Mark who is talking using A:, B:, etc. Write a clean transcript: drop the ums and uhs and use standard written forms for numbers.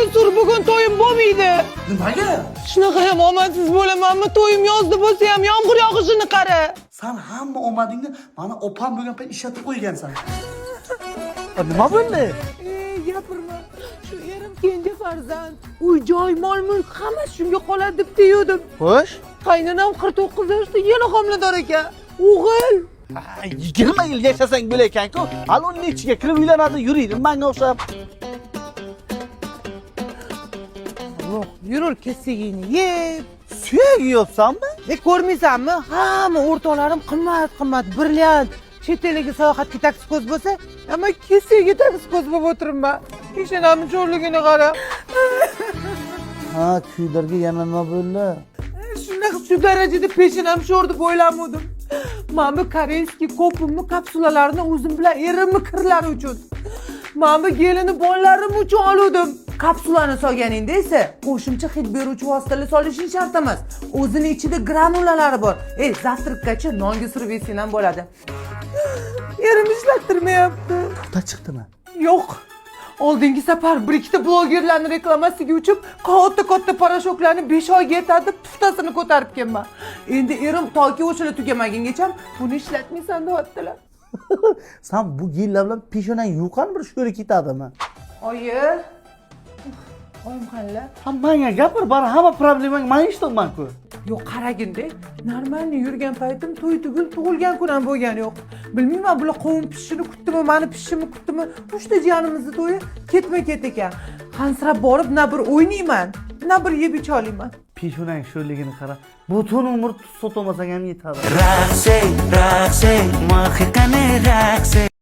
A: Bugun sur, bugun to'yim bo'lmaydi.
B: Nimaga?
A: Shunaqa ham omadsiz bo'lamanmi? To'yim yozda bo'lsa ham yomg'ir yog'ishini qara.
B: San hamma omadingni mani opam bo'lgan payt ishlatib qo'ygansan. Nima bo'ldi?
A: Ey, gapirma. Shu erim kenja farzand. Uy, joy, mol mulk hammasi shunga qoladi deb deyuvdim.
B: Xo'sh.
A: Qaynonam 49 yoshda yana homilador ekan. O'g'il.
B: 20 yil yashasang bo'lar ekan-ku. Hali uni nechiga kirib uylanadi, yuriydi manga o'xshab.
A: Yo'q, yurur kesagingni yeb.
B: Suyak yeyapsanmi?
A: E, ko'rmaysanmi? Hamma o'rtoqlarim qimmat qimmat brilliant chet elga sayohatga taksi ko'z bo'lsa, ammo kesaga taksi ko'z bo'lib o'tiribman. Peshonamni cho'rligini qara.
B: Ha, kuylarga yana nima bo'ldi?
A: Shunaqa shu darajada peshonam sho'r deb o'ylamavdim. Mana bu корейский kopimni kapsulalarini o'zim bilan erimni kirlari uchun. Mana bu gelini bolalarim uchun oluvdim. Kapsulani solganingda esa qo'shimcha hid beruvchi vositalar solishing shart emas. O'zini ichida granulalari bor. Ey, завтрак gacha nonga surib yesang ham bo'ladi. Erim ishlattirmayapti.
B: Puxta chiqdimi?
A: Yo'q. Oldingi safar bir ikkita blogerlarni reklamasiga uchib, katta katta порошок larni 5 oyga yetadi, puftasini ko'tarib kelman. Endi erim toki o'shalar tugamagungacha buni ishlatmaysan deyaptilar.
B: San bu gellar bilan peshonang yuqan bir sho'ri ketadimi?
A: Oyi. Oyim qanlar?
B: Ha, manga gapir, bari hamma problemang man eshityapman-ku.
A: Yo'q, qaraginda, нормальный yurgan paytim to'y tugul tug'ilgan kun ham bo'lgani yo'q. Bilmayman, bular qovun pishishini kutdimi, mani pishishimni kutdimi? Uchta jiyanimizni to'yi ketma-ket ekan. Hansirab borib na bir o'ynayman, na bir yeb icha olmayman.
B: Peshonang sho'rligini qara. Butun umr tuz sotolmasang ham yetadi.
C: Raqsay, raqsay, mahikane raqsay.